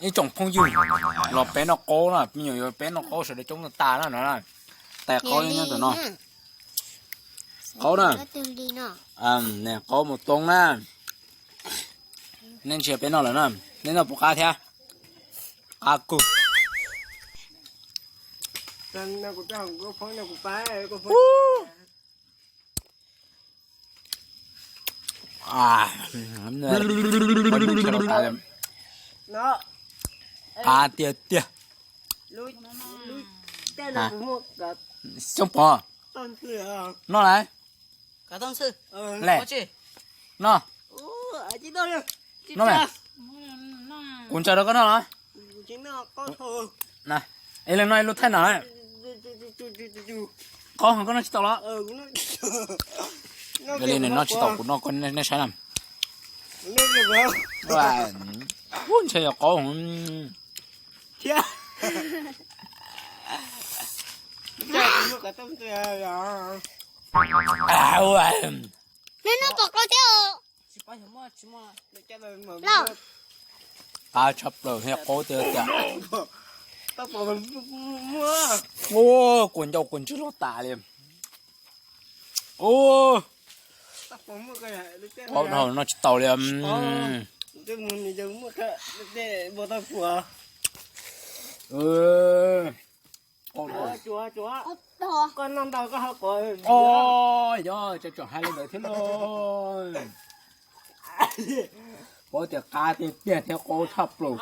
Ib tsoom phooj ywg, los peb noj qaub na, me nyuam yuav peb noj qaub sawv daws coob tas na no. Tais qaub nyob ntawm no. Qaub na. Qaub mus toob na. Nej ntsia peb noj lawm na, nej noj puas qab thiab? Qab kawg. Qab tiag tiag. Xyooj Pov, noj lawm. Lem, noj. Noj lawm. Kuv ntsaws rau koj noj los? Ib leeg noj ib lub thaij no. Qaub heev, koj noj tsis tau los? Yog li nws noj tsis tau kuv noj, koj nej saib na. Ua, ntshai yog qaub heev. Neb noj pom qau thiab os. Qab tshaj plaws thiab, qaub tiag tiag. Ua, kua ncauj kua ntswg los tas li. Ua, qaub dhau noj tsis tau li. Qaub dhau. Os, yog tseem hais li ntawd thiab lauj. Paub tias qab tiag tiag thiab qaub tshaj plaws.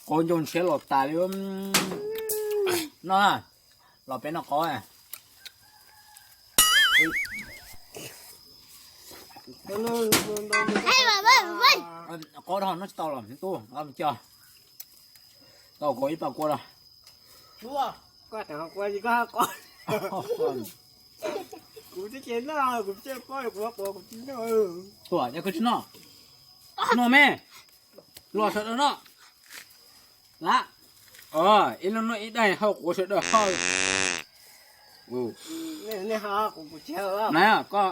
Qaub ncauj ntshiab los tas li. No, los peb noj qaub. Qaub dhau noj tsis tau los tub, mus coj tau kuv ib pas kua los. Kuv tsis noj, kuv tsis noj. Tuam, yog koj tsis noj, noj me, los sawv daws noj. Lab, ib leeg noj ib daim, hau quav sawv daws hau. Na, koj